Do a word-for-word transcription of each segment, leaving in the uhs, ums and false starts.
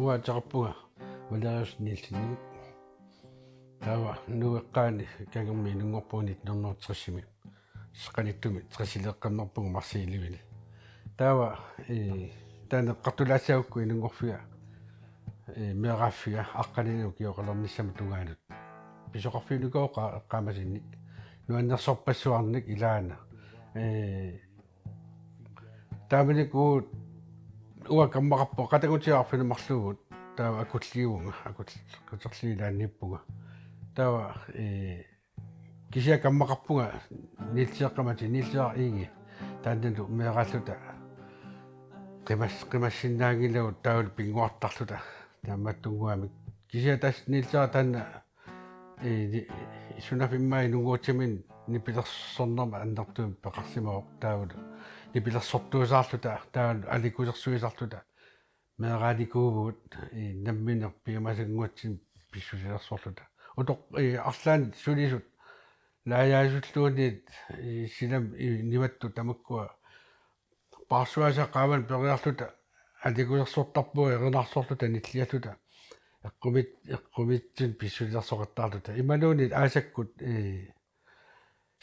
Uanga ateqarpunga Valerius Nielsenimik. Taava nuueqqaani kangermi inunngorpunga nitten hundrede og tres-imi. Qanittumi tresileeqqammerpunga marsiilivinni. Taava, ee, taanna eqqartulaassagukku inunngorfiga, ee, meeraaffiga aqqanilinnik ukioqalernissamut tungaanut. Pisoqarfiunikooq qa-, eqqaamasinnik. Nuannersorpassuarnik ilaana. Ee, taamanikkut uanga kammaqarpunga, qatanngutit arfineq-marluuvugut. Taava akulliuvunga, akul-, akuterliilaanniippunga. Taava, ee, kisianni kammaqarpunga Nielseeqqamati, Nielseeq Egede. Taannalu meeraalluta qimas-, qimassinnaanngilagut taavalu pinnguartarluta taamaattunnguamik. Kisianni tassa Nielseeq taanna, ee, ni-, sunaaffa immaqa inunnguutsimik nipilersornermik annertuumik peqarsimavoq taavalu. Nipilersortuusaarluta taavalu aliikkusersuisarluta meeraanikuuvugut, ee, nammineq piumasannguatsinnik pissusilersorluta. Utoq-, ee, arlaannik sulisut laajaasulluunniit, ee, silamik, ee, nivattut tamakkua paarsuaasa qaavani periarluta aliikkusersortarpugut erinarsorluta nillialluta eqqumiit-, eqqumiitsunik pissusilersoqattaarluta. Imaluunniit aasakkut, ee,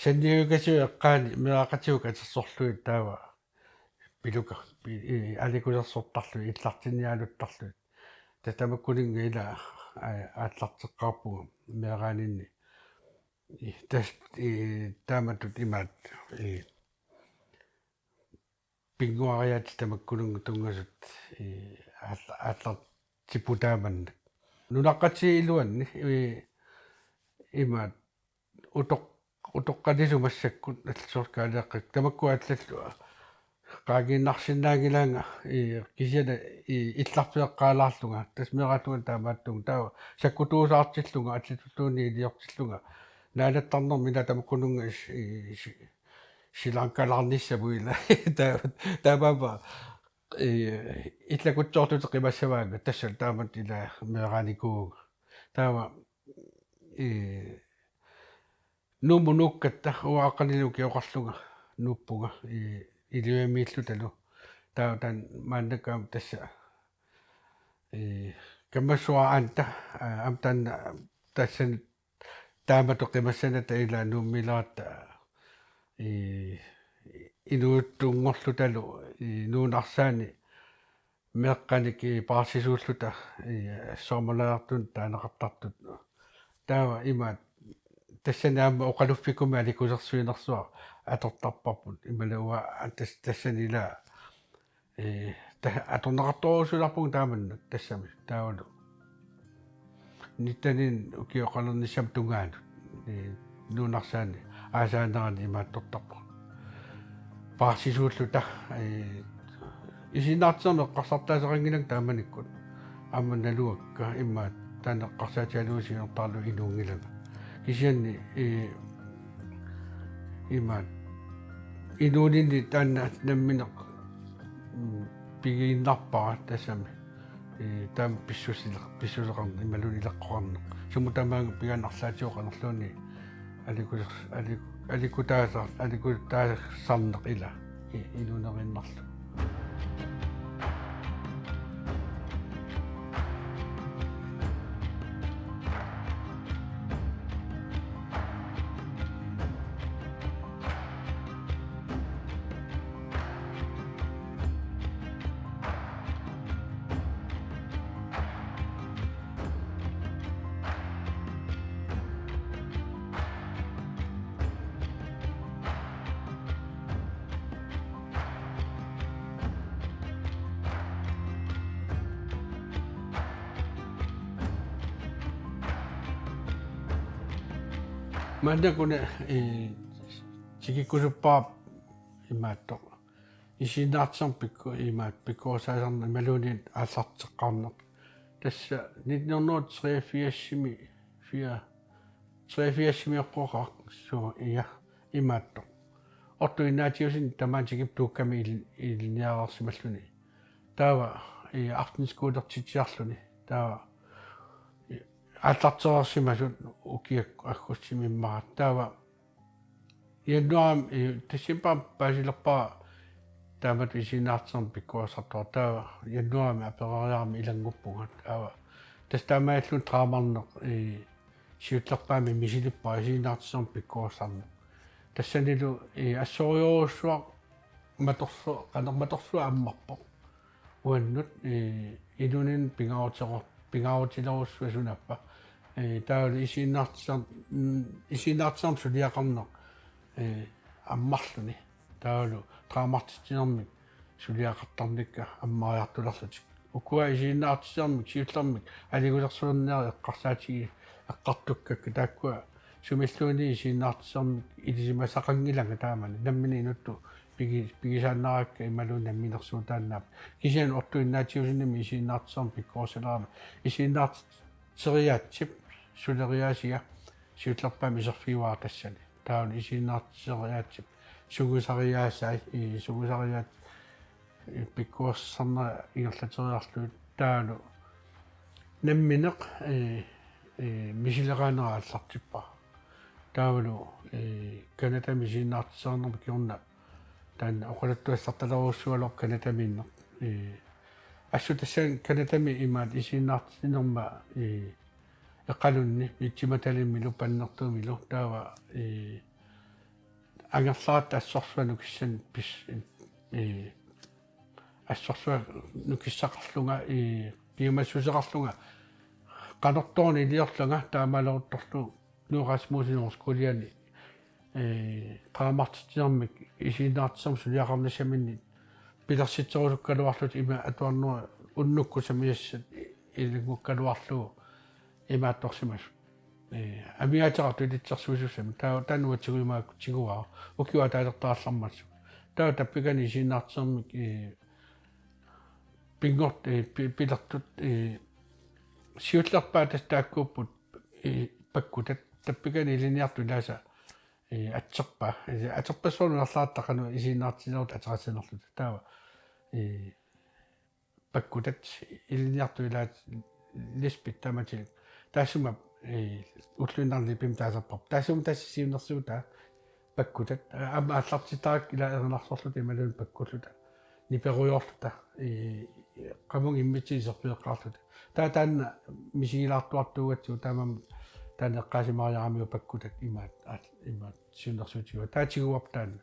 sanniugukasiuk eqqaani meeraqatigut katersorlugit taava piluka-, pi-, ee, aliikkusersortarlugit, illartinnialuttarlugit. Tassa tamakkuninnga ila, aa-, aallarteqqaarpunga meeraaninni. Ee, tassa, ee, taamatut imaattoq, ee, pinnguariaatsit tamakkununnga tunngasut, ee, aalla-, aallartippoq taamannak. Nunaqqatigiit iluanni, ee, imaattoq utoq-, utoqqalisut massakkut allisorkaaliaqqik. Tamakku allallu qaangiinnarsinnaanngilaannga, ee, kisianni, ee, illarfeeqqaalaarlunga. Tassa meeraallunga taamaattuunga. Taava sakkutuusaartillunga, allatulluunniit iliortillunga. Naalattarnermik ila tamakkununnga is-, ee, si-, silaanngikkaluarnissamut ila. Taava, taamaammat, ee, illakutsoorlutik qimassavaannga, tassa taamatut ila meeraanikuuvunga. Taava, ee, Nuummut nuukkatta uanga aqqanilinnik ukioqarlunga nuuppunga, ee, iliuimiillutalu. Taava taanna maannakkut aamma tassa, ee, kammassuara Anda, aa, aamma taanna tassani taamatut qimassanatta ila Nuummiileratta, ee, inuuttunngorlutalu, ee, Nuunnarsaani meeqqanik, ee, paarsisuulluta, ee, sommerlejrtunut taaneqartartut. Taava imaattoq tassani aamma oqaluffikkummi aliikkusersuinersuaq atortarparput. Imaluunniit tas-, tassani ila, ee, ta-, atorneqartorujussuulerpunga taamannak tassami. Taavalu nitten hundrede ukioqalernissamut tungaanut, ee, Nuunnarsaani aasaanerani imaattortarpoq. Paarsisuulluta, ee, isiginnaartitsinermi eqqarsartaaseqanngilanga taamanikkut. Aamma naluakka immaqa taanna eqqarsaatigalugu siunertaralugu inuunngilanga. Kisianni, ee, imaattoq inuuninni taanna nammineq, mm, pigiinnarpara tassami. Ee, taama pissusile-, pissuseqarneq imaluunniit ileqqoqarneq. Sumut tamaanga pigaanni arlaatigut qanorluunniit aliikkuser-, aliik-, aliikkutaasa-, aliikkutaasarneq ila. Ee, inuuneriinnarlugu. Maannakkut una, ee, tikikkusuppara imaattoq. Isiginnaartitsinermi pikku-, imaattoq pikkorissaasarneq imaluunniit aallarteqqaarneq. Tassa nitten hundrede treogfirsimi, fire-, treogfirsimi oqqoqaaq suu ia imaattoq. Otto Ignatiussen tamaani tikip tuukkami il-, ilinniareersimalluni. Taava, ee, aftenskolertitsiarluni. Taava, ee, aallartereersimasut ukiakkut aggustimi immaqa. Taava januaarimi, ee, decembarimi paasilerpara Taamatut isiginnaartitsisarneq pikkorissartoq, taava januaarimi aperariarama ilannguppunga. Taava tassa taamaalilluni draamarneq, ee, siullerpaamik misilippara, isiginnaartitsisarneq pikkorissarneq. Tassanilu, ee, assorujussuaq matorsu-, qanormatorsuaq ammarpoq. Uannut, ee, inuuninni pingaaruteqar-, pingaarutilerujussuaq sunaappa. Ee, taavalu isiginnaartitsisar-, mm, isiginnaartitsisarneq suliaqarneq, ee, ammarluni. Taavalu draamartitsinermik suliaqartarnikka ammariartulerlutik. Ukua isiginnaartitsisarmik siullermik aliikkusersuinerit eqqarsaatigi-, eqqartukkakka taakkua sumilluunniit isiginnaartitsisarmik ilisimasaqanngilanga taamani. Nammineq inuttut pigi-, pigisaannarakka imaluunniit namminersuutaannaapput. Kisianni ortuinnaatiusinimi isiginnaartitsisarneq pikkorissalerama. Isiginnaartitseriaatsip suleriaasiga siullerpaamik iserfigaara tassani. Taava isiginnaartitseriaatsip sungiusariaasai, ee, sungiusariaat-, ee, pikkorissarneq ingerlateriarlugu taavalu nammineq, ee, ee, misileqaanera aallartippara. Taavalu, ee, Canadami isiginnaartitsisarnermi kingorna taanna oqaluttuassartalerujussuugaluarpoq Canadamiinneq. Ee, assut tassani Canadami imaattoq isiginnaartitsinerma, ee, eqalunni, Mitchie Mataliimilu Pannertuumilu, taava, ee, angerlaratta assorsuaq nukissanik pis-, ee, assorsuaq nukissaqarlunga, ee, piumassuseqarlunga, qanortooruna iliorlunga, taamaaleruttorlugu Nuuk Rasmussen North Koreani, ee, draamartitsinermik isiginnaartitsisarmik suliaqarnissaminnik pilersitserusukkaluarlutik ima atuarnerup unnukkut sammisassat ilanngukkaluarlugu imaattorsimasut. Ee, amigaatigaartut ilitsersuisussamik. Taava taanna uatsinnut imaattoq tiguara. Ukiup ataasertaallarmassuk. Taava tappikani isiginnaartitsisarmik, ee, pinngort-, ee, pi-, pilertut, ee, siullerpaat tassa taakkuupput, ee, pakkutat tappikani ilinniartut ilaasa, ee, atserpaa. Ee, atserpassuarnut erlaartaqanu isiginnaartitsisinermut ateqassanerluta. Taava, ee, pakkutat ilinniartut ilaat Lisbeth tamatilik. Taassuma, ee, ulluinnarni Lipimik taasarparput. Taassuma tassa siunnersuutaa pakkutat. Aa, aamma aallartittarakku ila erinarsorluta imaluunniit pakkulluta. Niperujoorluta. Ee, qamunga immitsinnut iserfigeqqaarluta. Taava taanna misigilaartuartuugatsigu taamaammat taanna eqqaasimariaramiuk pakkutat imaat, aat, imaat siunnersuutigaat. Taava tiguarput taanna.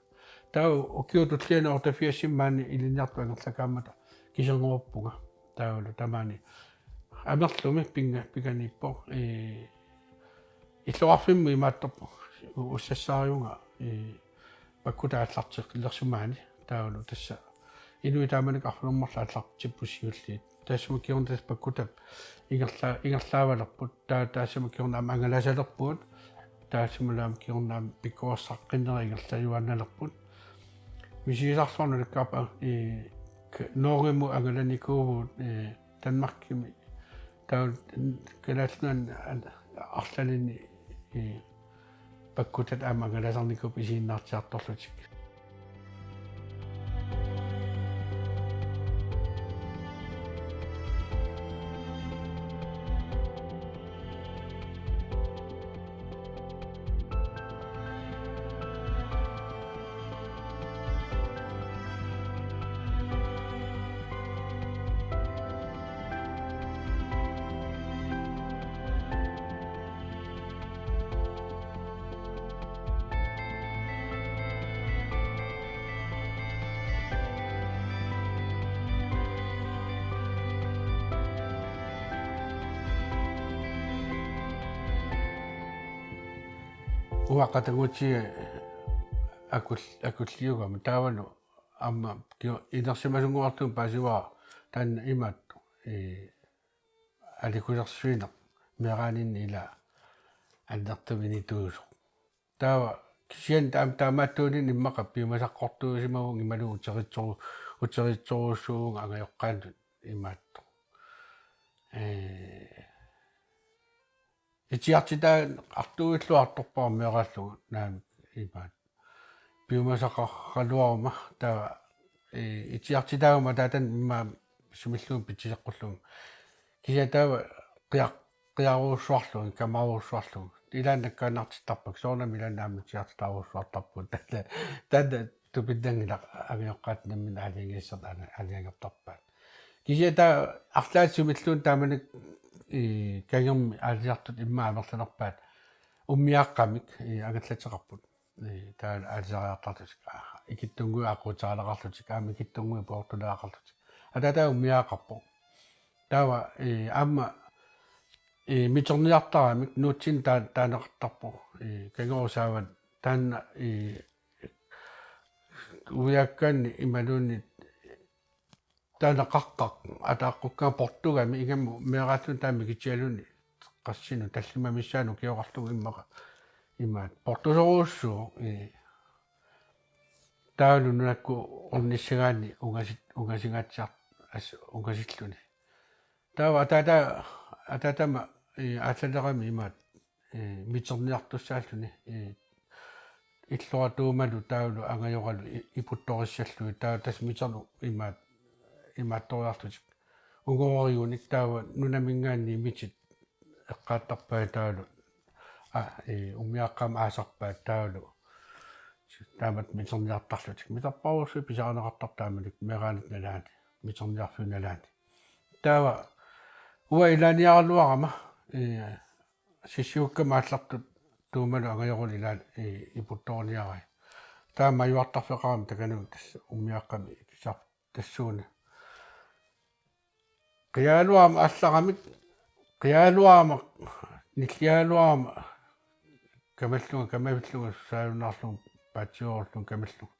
Taava ukiut tulliani otteogfirsimi maani ilinniartut angerlakaammata kiserngoruuppunga. Taavalu tamaani amerlumi pinga-, piganiippoq, ee, illoqarfimmut imaattoq ussassaariunga, ee, pakkutat aallarteqqilersimaani. Taavalu tassa inuit taamanikkut arfineq-marluk aallartipput siulliit. Taassuma kingorna tassa pakkutap ingerla-, ingerlaavalerput. Taa-, taassuma kingorna aamma angalasalerpugut. Taassuma aamma kingorna aamma pikkorissaqqinnerit ingerlajuaannalerput. Misigisarsuarnik ulikkaarput, ee, k-, Norgemut angalanikuuvugut, ee, Danmarkimi. Taava Kalaallit Nunaanni an-, arlalinni, ee, pakkutat aamma angalasarnikuupput isiginnaartitsisartorlutik. Uanga qatannguti akul-, akulliugama taavalu aamma kio-, inersimasunnguartuun paasivara taanna imaattoq, ee, aliikkusersuineq meeraaninni ila annertuminituusoq. Taava kisianni taam-, taamaattuunini immaqa piumasaqqortuusimavunga imaluunniit uteritsoru-, uteritsorujussuuvunga angajoqqaanut imaattoq. Ee, itigartitaa artuuilluartorpara meeraallunga naamik imaat. Piumasaqaraluaruma taava, ee, itigartitaagama taatan immaqa sumilluunniit pitsiseqqullugu. Kisianni taava qia-, qiarujussuarlugu, kamarujussuarlugu. Ilaanni nakkaannartittarpakka, soorunami ilaanni aamma itigartitaarujussuartarpugut. Taanna, taanna tupinnanngilaq angajoqqaat nammineq aalajangigassat aana-, aalajangertarpaat. Kisianni taava arlaat sumilluunniit taamanikkut, ii, kangermi aalisartut immaqa amerlanerpaat umiaaqqamik, ii, angallateqarput. Ii, taava aalisariartarlutik, aa, ikittunnguit aqquteqarlutik, aamma ikittunnguit poortuleriaqarlutik. Ataata umiaaqqarpoq. Taava, ii, aamma, ii, miterniartaramik nuutsinni taa-, taaneqartarpoq. Ii, kangerusaavat taanna, ii, uiaakkaanni imaluunniit taanna qaqqaq ataaqqukkaangat portugami ingammik meeraalluni taama mikitigaluni qassinut tallimat missaanni ukioqarlugu immaqa imaat portusorujussuuvoq, ii. Taavalu nunakkut ornissagaanni ungasit-, ungasigaatsiar-, as-, ungasilluni. Taava ataata, ataatama, ii, aallalerami imaat, ii, miterniartussaalluni, ii, illoratuumalu taavalu angajoralu i-, iputtorissallugit taava tassa miterneq imaat, imaattoriarlutik. Ungorigunik taava nunaminngaanniit mitit eqqaattarpai taavalu, aa, ii, umiaaqqamik aasarpaat taavalu. Taamatut miterniartarlutik. Miterparujussuit pisarineqartartut taamanikkut meeraanni nalaani, miterniarfiup nalaani. Taava uanga ilaaniaraluarama, ii, sissigukkama aallartut tuumalu angajoralu ilaat, ii, iputtoriniarai. Taava majuartarfeqarami takanani tassa umiaaqqami ikisar-, tassuuna. Qiagaluarama aallaramik, qiagaluarama, nilliagaluarama kamallunga, kamavillunga, saajunnaarlunga, paatsiveerullunga kamallunga.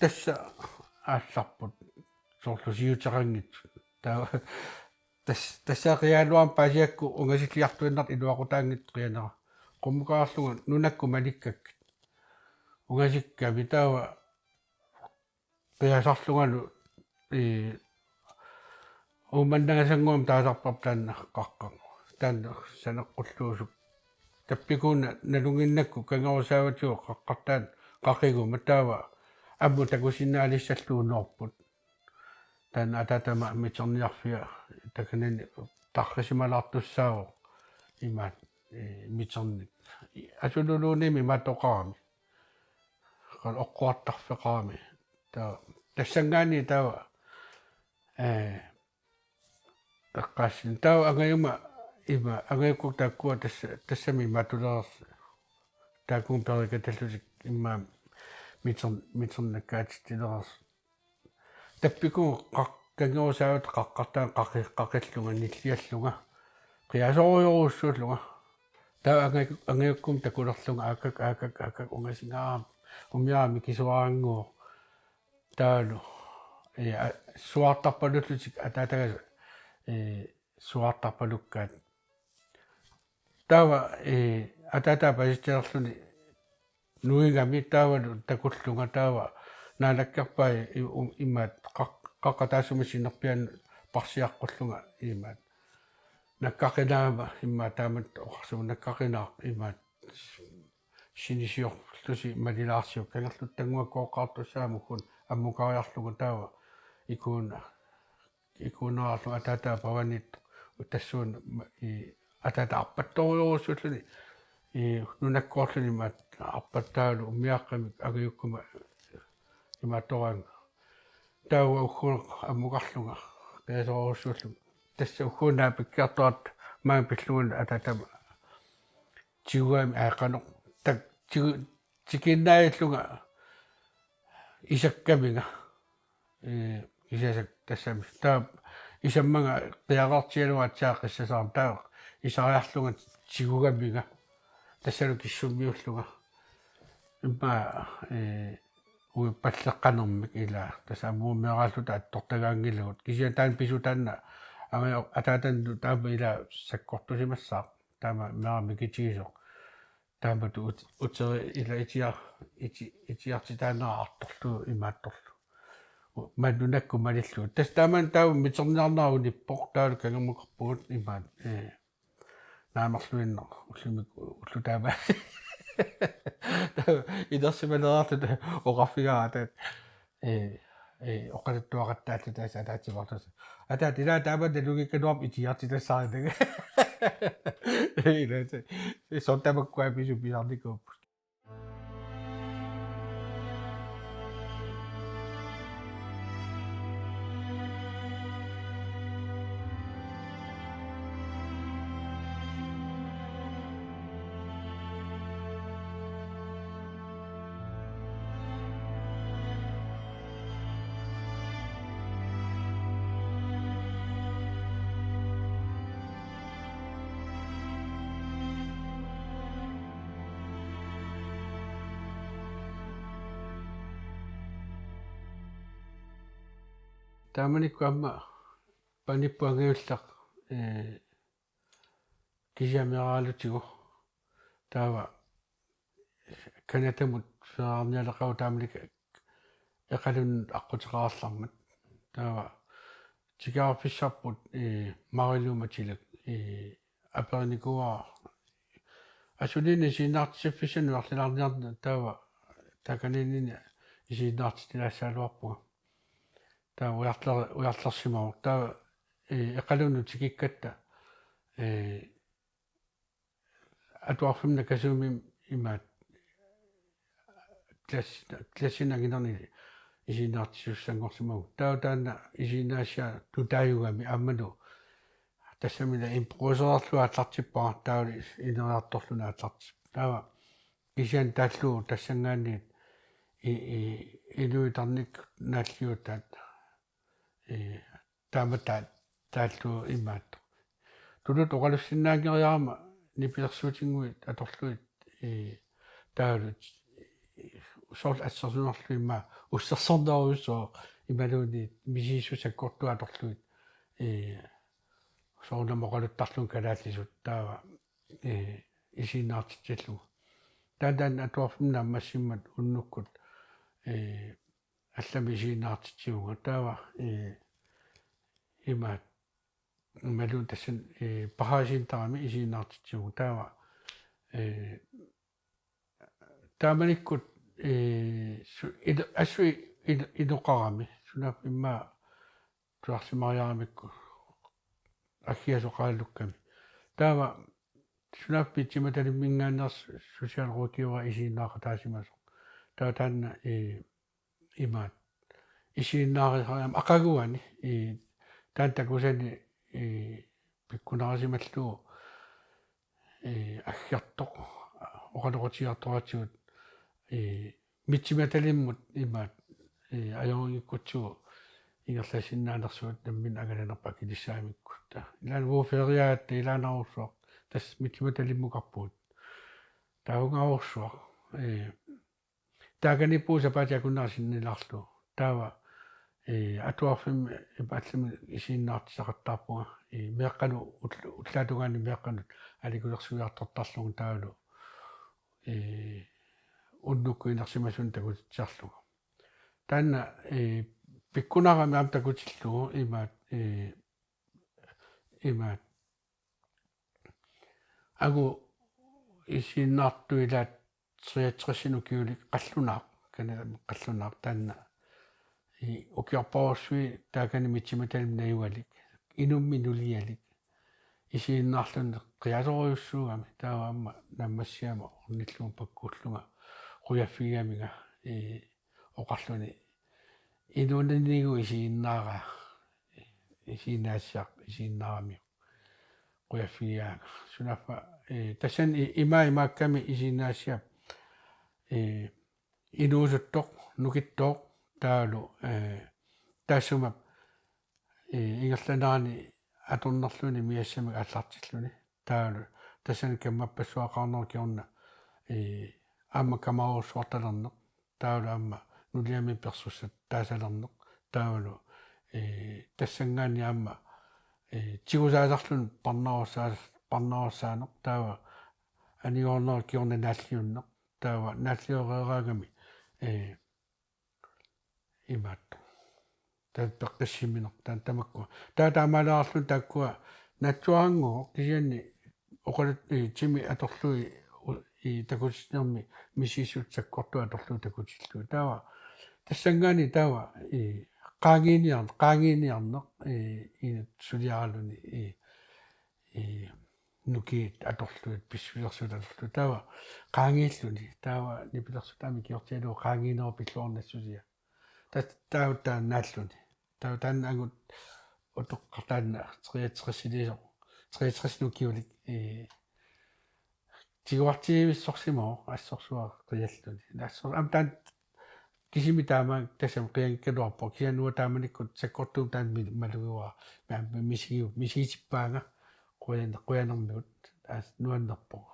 Tassa aallarput soorlu siuteqanngitsut. Taava tas-, tassa qiagaluarama paasigakku ungasilliartuinnartut iluaqutaanngitsut qianera. Qummukaarlunga nunakkut manikkakkit. Ungasikkami taava qiasarlungalu, ii, Uummannangasannguamik taasarparput taanna qaqqaq. Taanna saneqqulluusuk. Tappikuuna nalunnginnakku kangerusaavatigut qaqqartaat qaqiguma taava ammut takusinnaalissallugu noorput. Taanna ataatama miterniarfia takanani tarrisimalaartussaavoq imaat, ii, miternik. Asululuunniimmi imaattoqarami. Qanoq oqquartarfeqarami. Taava tassanngaanniit taava, ee, eqqaassinnaavoq taava angajuma ima angajukkut taakkua tassa, tassami imaattulereersut. Taakkununnga perikatallutik immaqa miter-, miternakkaatitsilereersut. Tappikuuna qaq-, kangerusaavat qaqqartaat qaqi-, qaqillunga nilliallunga. Qiasorujorujussuullunga. Taava anga-, angajukkumut takulerlunga aakkakka, aakkakka, aakkakka ungasigaarami. Umiaammi kisuarannguuq. Taavalu, ee, a-, suaartarpalullutik ataataga, ee, suaartarpalukkaat. Taava, ee, ataataa paasitsilerluni nuigami taavalu takullunga taava naalakkerpai i-, u-, imaat qaq-, qaqqaq taassuma sinerpianut parsiaqqullunga imaat. Nakkaqinaama imaat taamatut oqarsimavoq nakkaqinaaq imaat sinisiorlusi malilaarsiuk kangerluttannguakkut oqaartussaammat ukkut ammukariarlunga taava ikuuna ikuunerarlunga ataataa pavaniittoq tassuuna ma-, ii, ataataa arpattorujorujussuulluni, ii, nunakkoorluni imaat arpattaarluni umiaaqqamik angajukkuma imaattoraannga. Taava ukkua ammukarlunga qiasorujussuullunga. Tassa ukkua naapikkiartuartut maanga pilluguni ataatama tigugami aa qanoq tak-, tigu-, tikiinnaallunga isakkaminga. Ee, kisianni tassami. Taava isammanga qiareertigalugu aatsaat qissasaarama taava isariarlunga tigugaminga. Tassalu kissummiullunga. Immaqa, ee, uippalleqqanermik ilaa. Tassa ammut meeraalluta attortagaanngilagut. Kisianni taanna pisut taanna angajoq ataatanut taama ilaa sakkortusimassaaq. Taama meeraq mikitigisoq. Taamatut ut-, uteri ilaa itia-, iti-, itigartitaanera artorlugu imaattorlugu. U-, maani nunakkut malillugu. Tassa taamani taava miterniarnera unippoq taavalu kangermukarpugut imaat, ee, naamerluinnaq ullumi ulloq taama. Taava inersimaleriarluta oqarfigaara ataata. Ee, ee, oqaluttuaqattaalluta tassa ataatsimukarluta. Ataata ilaa taama nalugikkaluarpoq itigartitassaarinagu. Ilaa, soorlu tamakkua pisut pisarnikuupput. Taamanikkut aamma panipput angajulleq, ee, kisianni meeraalutigu. Taava Canadamut feriarnialeqagut taamanikkut Iqalunnut aqquteqarallarmat. Taava tikeraarfissarput, ee, Marilu Matilak, ee, aperinikuuara: Asuliinnaq isiginnaartitsiffissannik ujarlilaarniarnera? Taava taakaniinnini isiginnaartitsilaassagaluarpunga. Taava ujarler-, ujarlersimavoq. Taava, ee, Iqalunnut tikikkatta, ee, atuarfimmi Nakasuumimi imaattoq klass-, klassini anginerni isiginnaartitsisussanngorsimavugut. Taava taanna isiginnaasia tutaajugami aammalu tassami improviseerlugu aallartippara, taava ineriartorluni aallartippoq. Taava kisianni taallugu tassanngaanniit i-, i-, inuit tarnikkut naalliuutaat, ee, taama taa-, taallugu imaattoq. Tuluttut oqalussinnaanngeriarama nipilersuutinnguit atorlugit, ee, taavalu soorlu assersunerlu immaqa ussersornerujussuaq imaluunniit misissuseq sakkortuut atorlugit, ee, soorunami oqaluttarlugit kalaallisut taava, ee, isiginnaartitsillugu. Taanna taanna atuarfimmi naammassimmat unnukkut, ee, allamik isiginnaartitsivunga. Taava, ee, imaattoq imaluunniit tassani, ee, Pahaa Centerimi isiginnaartitsivunga. Taava, ee, taamanikkut, ee, su-, ino-, assut ino-, inoqarami. Sunaaffa immaqa tusarsimariaramikku aggiasoqaralukkami. Taava sunaaffa Mitzimatalimminngaanneersoq su-, socialrådgiver isiginnaaqataasimasoq. Taava taanna, ee, imaattoq isiginnaarisariarmat aqaguani, ee, taanna takusani, ee, pikkunarisimallugu, ee, aggertoq oqaloqatigiartortigut, ee, Mitzimatalimut imaattoq, ee, ajorinngikkutsigu ingerlassinnaanersugut nammineq angalanerput akilissagamikku. Taava ilaanni uagut feriaagatta ilaannaarujussuaq, tassa Mitzimatalimmukarpugut. Taavungaarujussuaq, ee, taakaniippugut sapaatip akunnera sinnilaarlugu. Taava, ee, atuarfimmi ipa allamik isiginnaartitseqattaarpunga, ee, meeqqanut ull-, ullaatungaani meeqqanut alikulersuiartortarlugu taavalu, ee, unnukkut inersimasunut takutitsiarlugu. Taanna, ee, pikkunarami aamma takutillugu imaattoq, ee, imaattoq angut isiginnaartut ilaat treogtres ukiulik qallunaaq, Canadami qallunaaq taanna. Ee, ukiorpassuit taakani Mitzimatalimmi najugalik, inummik nulialik, isiginnaarluni qiasorujussuugami, taava aamma naammassiama ornillunga pakkuullunga qujaffigigaminga, ee, oqarluni: Inuuninigu isiginnaaraa, isiginnaassiaq isiginnaaramiuk. Qujaffigigaanga. Sunaaffa, ee, tassani i-, ima imaakkami isiginnaassiap, ee, inuusuttoq, nukittooq, taavalu, ee, taassuma, ee, ingerlanerani atornerluni miassamik aallartilluni. Taavalu tassani kammappassuaqarnerup kingorna, ee, aamma kamarujussuartalerneq. Taavalu aamma nuliaminik persussat taasalerneq. Taavalu, ee, tassanngaanniit aamma, ee, tigusaasarluni parnaarussaa-, parnaarussaaneq. Taava anigornerup kingorna naalliunneq. Taava naalliuereeraangami, ee, imaattoq. Taanna peqqissimineq, taanna tamakku. Taava taamaalaarluni taakkua naatsuarannguuvoq, kisianni oqalut-, ee, timi atorlugit u-, ee, takutitsinermi misissuseq sakkortuut atorlugit takutillugit. Taava tassanngaanniit taava, ee, qaangiiniar-, qaangiiniarneq, ee, inuttut suliaraluni, ee, ee, nukiit atorlugit, pissusilersuut atorlugit. Taava qaangiilluni. Taava nipilersuut aamma ikiortigalugu qaangiinerup pilluarnassusia. Ta-, taava taannaalluni. Taava taanna angut utoqqaat taanna treogtresiliisoq, treogtres ukiulik, ee, tiguartigivissorsimavoq assorsuaq qialluni. Assor-, aamma taanna kisimi taama tassami qianngikkaluarpoq. Kisianni uanga taamanikkut sakkortuumik taanna mi-, malugivara. Aamma misigi-, misigitippaanga qujan-, qujanermigut. Aas nuannerpoq.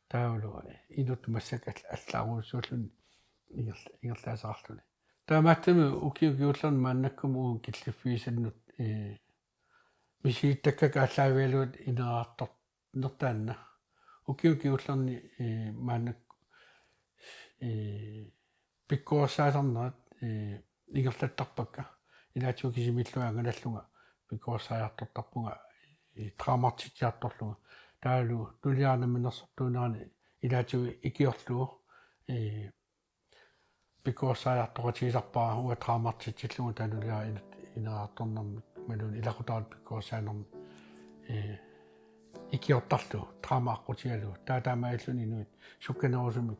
Taavalu inuttut massakkut all-, allaarujussuulluni ingerla-, ingerlaasaqarluni. Taamaattumik ukiut kingullerni maannakkut uagut killiffigisannut, ee, misilittakkakka aallaavigalugit ineriartornertaanna. Ukiut kingullerni, ee, maannakkut, ee, pikkorissaasarnerat, ee, ingerlattarpakka. Ilaatigut kisimiillunga angalallunga pikkorissaajartortarpunga, ee, dramaartitsiartorlunga. Taavalu nuliara namminersortuunerani ilaatigut ikiorlugu, ee, pikkorissaajartoqatigisarpara uanga dramaartitsillugu taava nuliara inat-, ineriartornermik imaluunniit ilaqutariit pikkorissaanermik, ee, ikiortarlugu drama aqqutigalugu. Taava taamaalilluni inuit sukkanerusumik,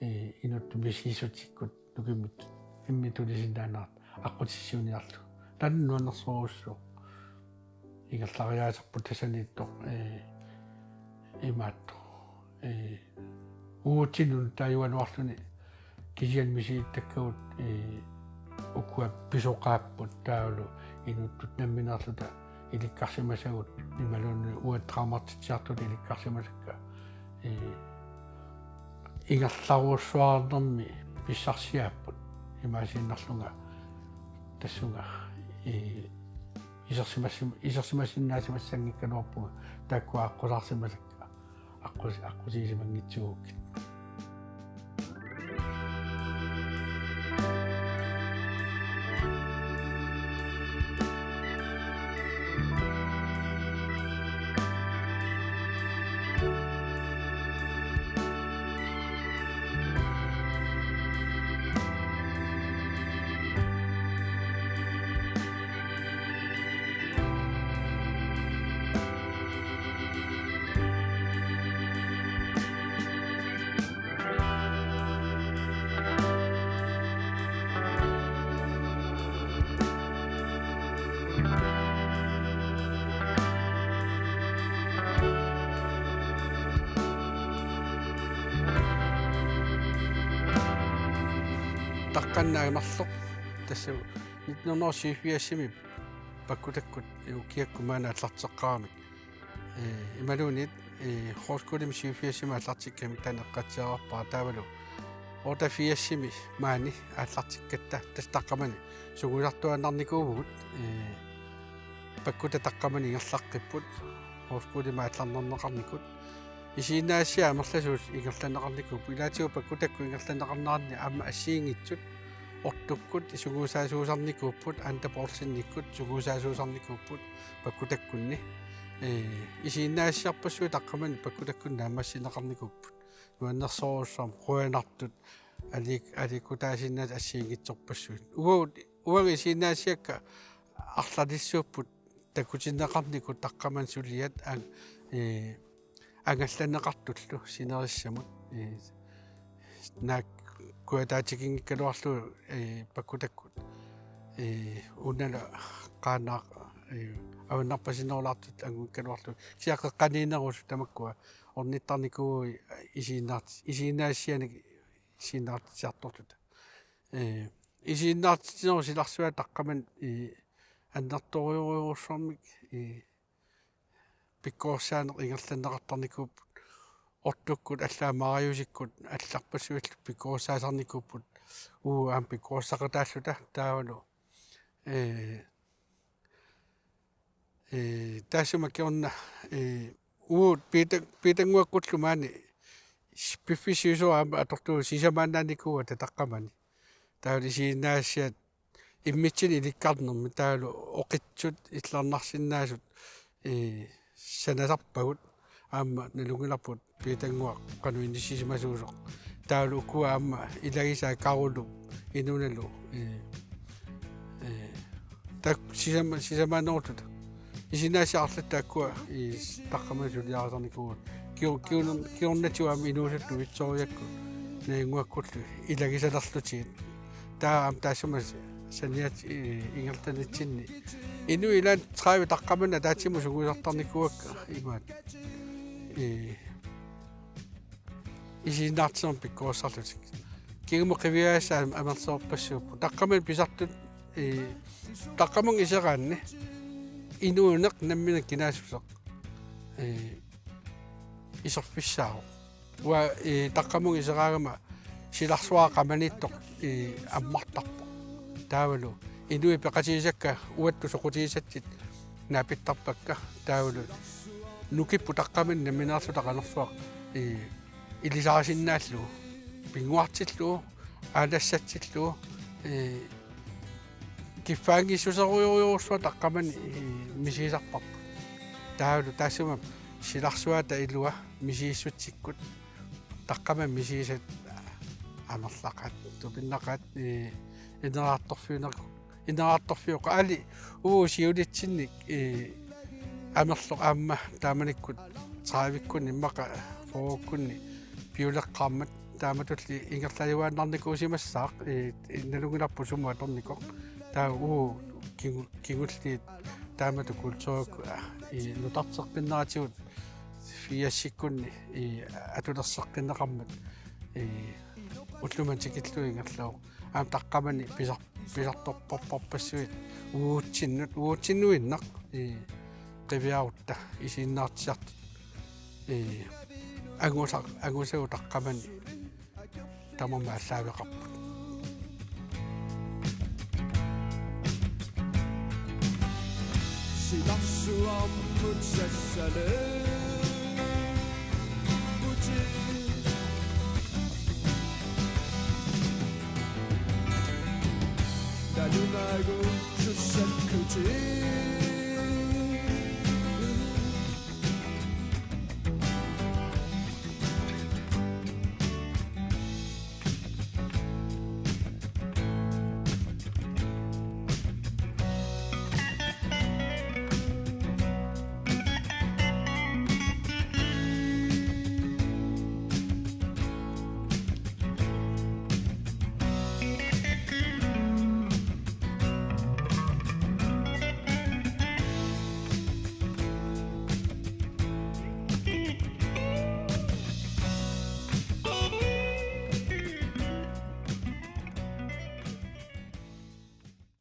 ee, inuttut misissutsikkut nukimmut imminnut tunisinnaanera aqqutissiuiniarlugu. Taanna nuannersorujussuuvoq. Ingerlariaaserput tassaniittoq, ee, imaattoq. Ee, uatsinnut taajugaluarluni kisianni misilittakkavut, ee, ukua pisoqaapput taavalu inuttut nammineerluta ilikkarsimasagut imaluunniit uagut dramaartitsiartut ilikkarsimasakka, ee, ingerlarujussuarnermi pissarsiaapput imaasiinnarlunga tassunga, ee, isersimassim-, isersimasinnaasimassanngikkaluarpunga taakkua aqqusaarsimasakka aqqus-, aqqusiisimanngitsuugukkit. Taqqannaamarloq tassa nitten hundrede og syvogfirsimi Pakkutakkut ukiakkut maani aallarteqqaaramik. Ee, imaluunniit, ee, Horskudimi syvogfirsimi aallartikkamik taanna eqqaatsiarpara taavalu otteogfirsimi maani aallartikkatta tassa taqqamani sungiusartuaannarnikuuvugut, ee, Pakkuta taqqamani ingerlaqqipput, Horskudimi aallarnerneqarnikut. Isiginnaassiaq amerlasuut ingerlanneqarnikuupput, ilaatigut Pakkutakkut ingerlanneqarneranni aamma assigiinngitsut Ortukkut sungiusaasuusarnikuupput, Anda Poulsenikkut sungiusaasuusarnikuupput Pakkutakkunni. Ee, isiginnaassiarpassuit taqqamani Pakkutakkunni naammassineqarnikuupput. Nuannersorujussuarmik qujanartut aliik-, aliikkutaasiinnaat assigiinngitsorpassuit. Uagut, uagut isiginnaassiakka arlalissuupput takutinneqarnikut taqqamani suliat ang-, ee, angallanneqartullu sinerissamut, ee, naak kujataatiginngikkaluarlugu, ee, Pakkutakkut. Ee, unalu Qaanaaq, ee, avannarpasinnerulaartut angunngikkaluarlugu. Kisianni qeqqaniinnerusut tamakkua ornittarnikuuvugut isiginnaart-, isiginnaassianik isiginnaartitsiartorluta. Ee, isiginnaartitsinerup silarsuaa taqqamani, ee, annertoorujorujussuarmik, ee, pikkorissaaneq ingerlanneqartarnikuupput. Ortukkut allaat Mariusikkut allarpassuillu pikkorissaasarnikuupput. Uagut aamma pikkorissaqataalluta taavalu. Ee, ee, taassuma kingorna, ee, uagut Piita-, Piitannguakkullu maani s-, piffissaq sivisooq aamma atorlugu sisamaannaanikuugatta taqqamani. Taavalu isiginnaassiat immitsinnut ilikkarnermi taavalu oqitsut illarnarsinnaasut, ee, sanasarpagut aamma nalunngilarput Piitannguaq qanoq inissisimasuusoq. Taavalu ukua aamma ilagisaat Karulup inuunalu, ee, ee, tak-, sisama-, sisamaanerutut. Isiginnaassiaq arlaat taakkua, ee, taqqamani suliarisarnikuuvugut. Kiu-, kiuner-, kiunartigut aamma inuusutut Victoriakkut Najunnguakkullu ilagisalerlutigit. Taava aamma taassuma saniat, ee, ingerlanitsinni. Inuit ilaat tredive taqqamani ataatsimut sungiusartarnikuuakka imaat. Ee, isiginnaartitsinermut pikkorissarlutik. Kingumut qiviaasa am-, amerlasoorpassuupput. Taqqamani pisartut, ee, taqqamunga iseraanni inuuneq nammineq kinaassuseq, ee, iserfissaavoq. Uanga, ee, taqqamunga iseraangama silarsuaq qamaniittoq, ee, ammartarpoq. Taavalu inuit peqatigisakka uattut soqutigisatik naapittarpakka. Taavalu nukipput taqqamani nammineerluta qanorsuaq, ee, ilisarisinnaallugu, pinnguartillugu, aalassatsillugu, ee, kiffaanngissuserujorujussuaq taqqamani, ee, misigisarparput. Taavalu taassuma silarsuata ilua misigissutsikkut taqqamani misigisat amerlaqaat, tupinnaqaat, ee, ineraartorfiuneq-, ineraartorfiuqaat, aali uagut siulitsinnik, ee, amerloq aamma taamanikkut tredivikkunni immaqa fyrrekkunni piuleqqaarmat taamatulli ingerlajuaannarnikuusimassaaq, ee, nalunngilarput sumut atornikoq. Taava uagut kingu-, kingulliit taamatut kulturikkut, ee, nutarteqqinneratigut firsikkunni, ee, atulerseqqinneqarmat, ee, ullumimut tikillugu ingerlavoq. Aamma taqqamani pisar-, pisartorparparpassuit uagutsinnut, uagutsinnuinnaq, ee, qiviarutta isiginnaartitsisartut, ee, angusaq, angusagut taqqamani tamarmik aallaaveqarput. Silarsuarmut sassaleerputit. Nalunaagut sussakkutit.